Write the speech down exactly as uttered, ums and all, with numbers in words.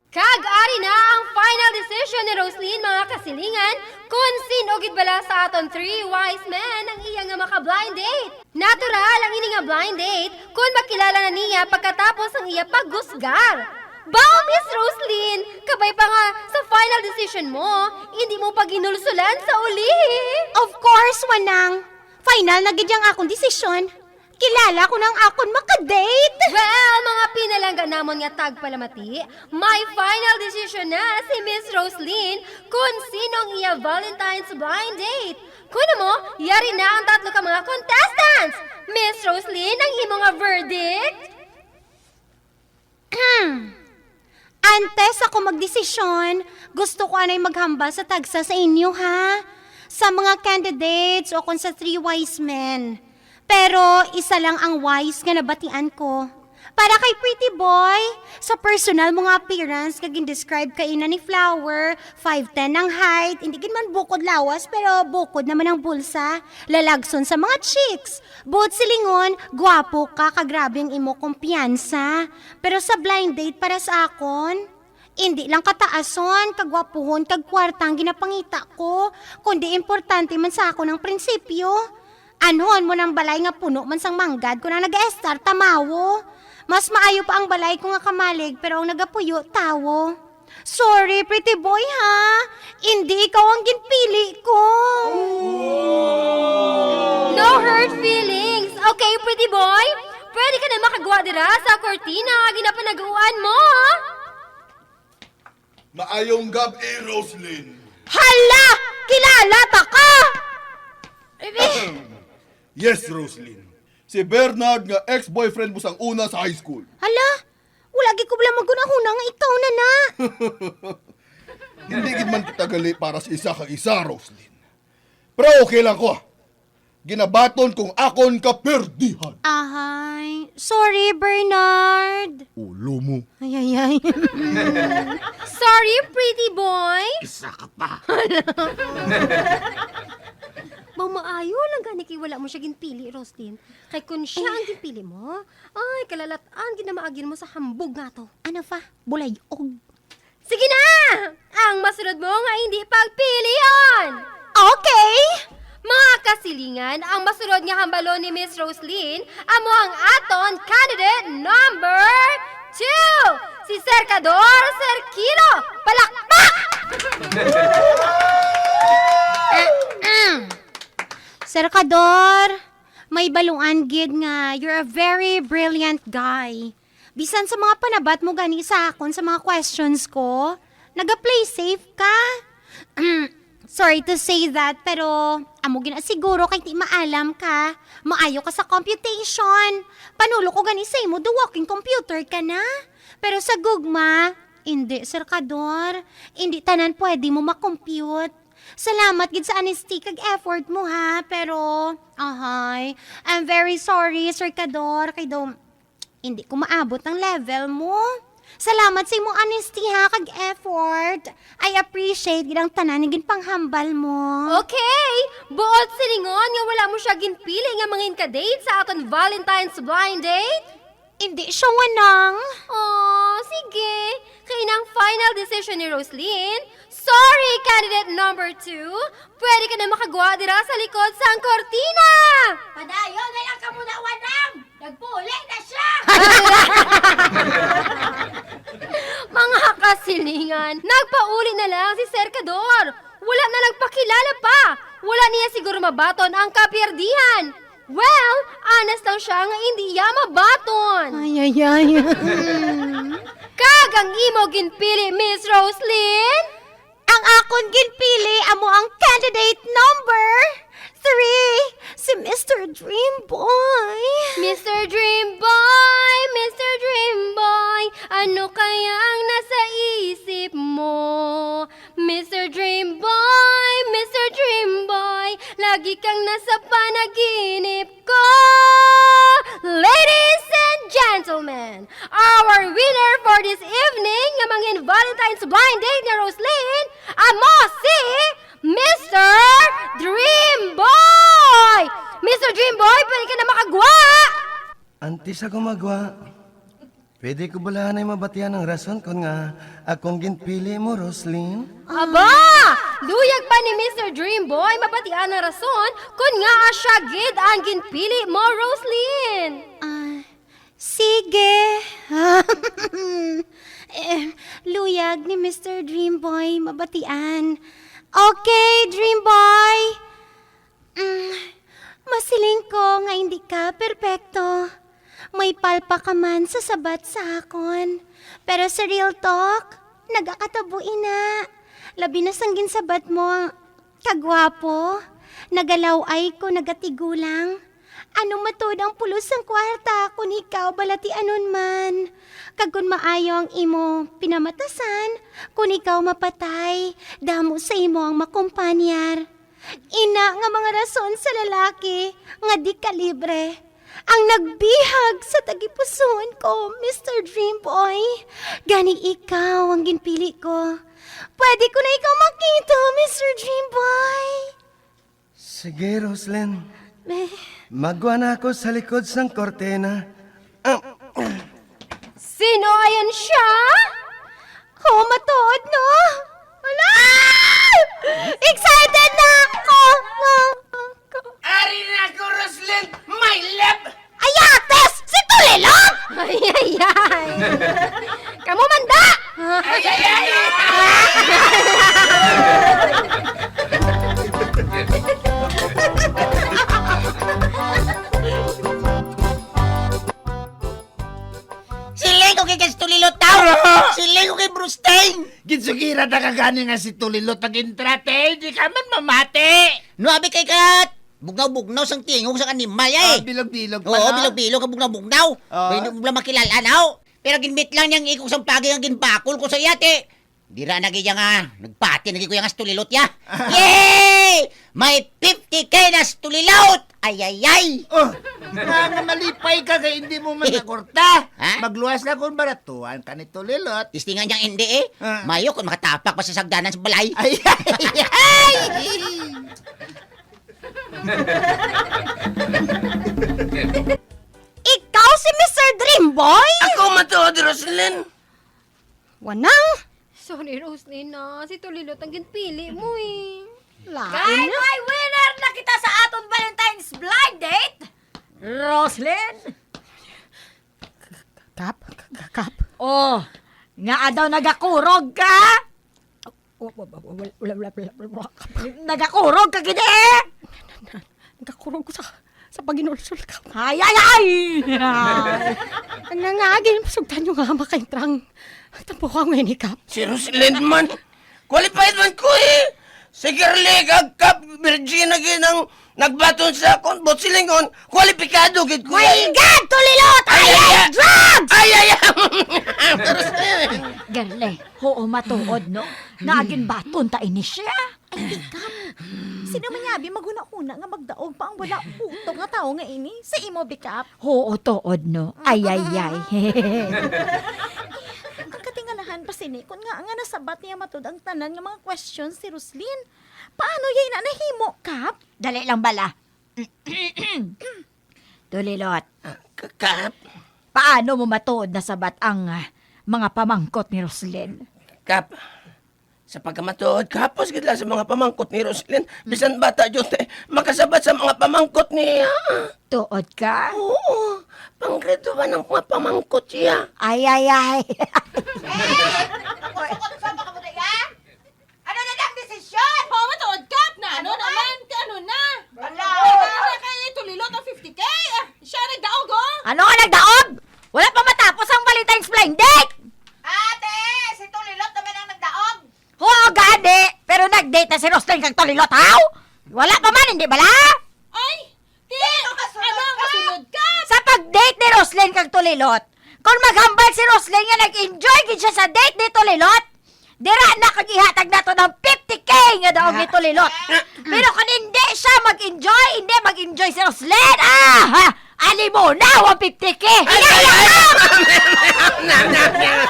Kag ari na ang final decision ni Roslyn, mga kasilingan, kon sin-o gid bala sa aton three wise men ang iya nga maka-blind date. Natural ang ini nga blind date kon makilala na niya pagkatapos ang iya paghusgar. Baw, Miss Roslyn, kabay pa nga sa final decision mo, indi mo pa ginulsulan sa ulihi. Of course, Wanang. Final na gid ang akong desisyon. Kilala ko na ang akon makadate. Well, mga pinalangga namon nga tagpalamati, may final decision na si Miss Roslyn kung sino ang iya Valentine's blind date. Kuno mo, yari na ang tatlo ka mga contestants. Miss Roslyn, ang imo nga verdict? Antes ako magdesisyon, gusto ko anay maghambal sa tagsa sa inyo, ha? Sa mga candidates o kon sa three wise men. Pero isa lang ang wise nga nabatian ko. Para kay Pretty Boy, sa personal mo nga appearance nga gin-describe kaina ni Flower, five ten ang height, hindi gid man bukod lawas, pero bukod naman ang bulsa. Lalagson sa mga chicks. Buot silingon, gwapo ka, kag grabe ang imo kumpiyansa. Pero sa blind date para sa akon, indi lang kataason, kagwapuhon, kag kwarta ang ginapangita ko, kundi importante man sa akon ang prinsipyo. Anhon mo nang balay nga puno man sang manggad kon ang nag-estar tamawo. Mas maayo pa ang balay ko nga kamalig, pero ang nagapuyo tawo. Sorry, Pretty Boy, ha? Indi ikaw ang ginpili ko. No hurt feelings. Okay, Pretty Boy? Pwede ka na makagwa dira sa kortina nga ginapanaguan mo. Maayong gab-i, Roslyn. Hala! Kilala ta ka! Yes, Roslyn. Si Bernard nga ex-boyfriend mo sang una sa high school. Hala, wala gid ko bala magunahuna nga ikaw na na. Hindi gid man kita gali para sa isa kag isa, Roslyn. Pero okay lang ko. Ginabaton kong akon kaperdihan. Ahay. Sorry, Bernard. Ulo mo. Ay, ay, ay. Sorry, pretty boy. Isa ka pa. Ba, maayo lang gani kay wala mo siya ginpili, Roslyn. Kay kun siya ang ginpili mo, ay, kalalat-an gid na maagin mo sa hambog nga to. Ano pa? Bulayog. Sige na! Ang masunod mo nga hindi pagpilion! Okay! Mga kasilingan, ang masunod nga hambalon ni Miss Roslyn amo ang aton candidate number two, si Serkador Serkilo. Palakpak! Serkador, may baluan gid nga you're a very brilliant guy. Bisan sa mga panabat mo gani sa akon sa mga questions ko, naga-play safe ka. Sorry to say that, pero amo ginasiguro kay di maalam ka. Maayo ka sa computation. Panulo ko gani sa imo, do walking computer ka na. Pero sa gugma, indi, Serkador. Indi tanan pwede mo ma-compute. Salamat gid sa honesty kag effort mo, ha, pero, ahay, I'm very sorry, Serkador, kay do, hindi ko maabot ang level mo. Salamat sa imong honesty, ha, kag effort. I appreciate gid ang tanan nga ginpanghambal mo. Okay! Buot silingon nga wala mo siya ginpili nga mangin ka-date sa aton Valentine's blind date? Hindi siya wanang. Oh, sige. Kay inang final decision ni Roslyn. Sorry, candidate number two. Pwede ka na makagwa dira sa likod sang kortina. Padayon na lang kamo na, wanang. Nagpuli na siya. Mga kasilingan, nagpauli na lang si Serkador. Wala na nagpakilala pa. Wala niya siguro mabaton ang kapiyerdihan. Well, honest lang siya nga indi iya mabaton. Ay, ay, ay. Kag ang imo ginpili, Miss Roslyn? Ang akon ginpili amo ang candidate number three, si Mister Dream Boy. Mister Dream Boy, Mister Dream Boy, ano kaya ang nasa isip mo? Mister Dream Boy, Mister Dream Boy, lagi kang nasa panaginip ko. Ladies and gentlemen, our winner for this evening nga mangin Valentine's blind date ni Roslyn, amo si Mister Dream Boy! Mister Dream Boy, pwede ka na makagwa! Antes ako magwa, Pwede ko bala anay mabatian ang rason kon ngaa akong ginpili mo, Roslyn? Aba! Luyag pa ni Mister Dreamboy mabatian ang rason kon ngaa siya gid ang ginpili mo, Roslyn. Ah, sige. Eh, luyag ni Mister Dreamboy mabatian. Okay, Dreamboy. Mm, masiling ko nga hindi ka perpekto. May palpa ka man sa sabat sa akon. Pero sa real talk, nagakatabo ina. Labi na sang ginsabat mo, kagwapo, nagalaw-ay ko, nagatigulang. Ano matuod ang pulos sang kwarta kon ikaw balatianon man? Kag kon maayo ang imo pinamatasan, kon ikaw mapatay, damo sa imo ang makumpanyar. Ina nga mga rason sa lalaki nga di kalibre ang nagbihag sa tagipusoon ko, Mister Dreamboy. Gani ikaw ang ginpili ko. Pwede ko na ikaw makita, Mister Dreamboy? Sige, Roslyn. Eh. Magwa na ako sa likod sang kortina. Ah, Sino ayan siya? Oh, matuod, no? Wala! Excited na ako! Ari na ko, Roslyn! My love! Ay, ates! Si Tulilot! Ay, ay, ay! Kamu man da! Ay, ay, ay! Siling ko kay, kay Tulilot daw! Siling ko kay Brusteng! Ginsugira ta ka gani nga si Tulilot nag-entertain, di ka man mamati! No, abi kay kat! Bugnaw-bugnaw sang tingog sang animal, ay. Ah, bilog-bilog pa, Oo, no? Bilog-bilog ang bugnaw-bugnaw. Oo. Hindi mo lang makilala, no? Pero ginbit lang niyang ikog sang pagi nga ginbakol ko sa iya, te. Dira na gid nga, nagpati na gid ko yang astulilot ya. Yay! May fifty K na astulilot! Ay, ay, ay! Oh, nga, nga malipay ka kay hindi mo man nakorta. Ha? Magluwas na kung baratuan ka ni Tulilot. Testingan niyang hindi eh. Ah. Mayo kung makatapak pa sa sagdanan sa balay. Ay, ay, ay! Ikaw si Mister Dreamboy? Ako matuod, Roslyn. Wanang? Sorry, Roslyn, ah. Si Tulilot ang ginpili mo, eh. Lain Kay na. May winner na kita sa aton Valentine's blind date! Roslyn? Kap? K-, k-, Kap? Oh, nga daw nagakurog ka? Wa-, wa-, wa-, wala, wala, wala, wala, wala. Nagakurog ka gid eh! Nagakurog ko sa, sa paginulsol ka. Ay, ay, ay! Ang nangagin, sugdan nyo nga makaintrang. Ang tampo ko ang inikap. Si Roslyn man. Qualified man ko eh. Si Girly kag Kap Virgin na gid ang nagbaton sa akon. But silingon, kwalipikado gid ko My eh. God! Tulilot! Ay, Ay, ay, ay, ay! Drugs! Ay, ay, ay! Girly, Oo, matuod, no? Nga ginbaton ta ini siya. Ay, Bikap. Sino man niya, abi, maghuna-huna nga magdaog pa ang wala utok nga tawo nga ini sa imo, Bikap? Oo, tuod, no? Ay, ay, ay. Ang katingalahan pa sini, kun nga, nga nasabat niya matud ang tanan nga mga questions si Roslyn. Paano yay na nahimo, Kap? Dali lang bala. Tulilot. Ah, K-, Kap? Paano mo matuod na sabat ang, ah, mga pamangkot ni Roslyn? Kap, sa pagkamatuod, kapos gid lang sa mga pamangkot ni Roslyn. Bisan bata jud, eh, makasabat sa mga pamangkot niya. Tuod ka? Oo, pang grade one ang mga pamangkot siya. Ay, ay, ay. Ano na lang desisyon? Oh, matuod ka na. Ano Ano man? naman? Ano na? Wala. Wala na kay Tulilot ang fifty K. Ah, siya nagdaog, oh. Ano nga nagdaog? Wala pa matapos ang Valentine's blind date. Ate, si Tulilot naman ang nagdaog. Oo, gani. Pero nag-date na si Roslyn kag Tulilot, haw? Wala pa man, hindi bala? Ay, Ti, Sino kasunod ano ang ka? kasunod ka? Sa pag-date ni Roslyn kag Tulilot, kung maghambal si Roslyn nga nag-enjoy gid siya sa date ni Tulilot, dira na kag ihatag nato ng fifty K nga daog ni Tulilot. Pero kung hindi siya mag-enjoy, hindi mag-enjoy si Roslyn, ah, ha, ali mo na ang fifty K. Ay, ay, ay! Nam, nam, nam.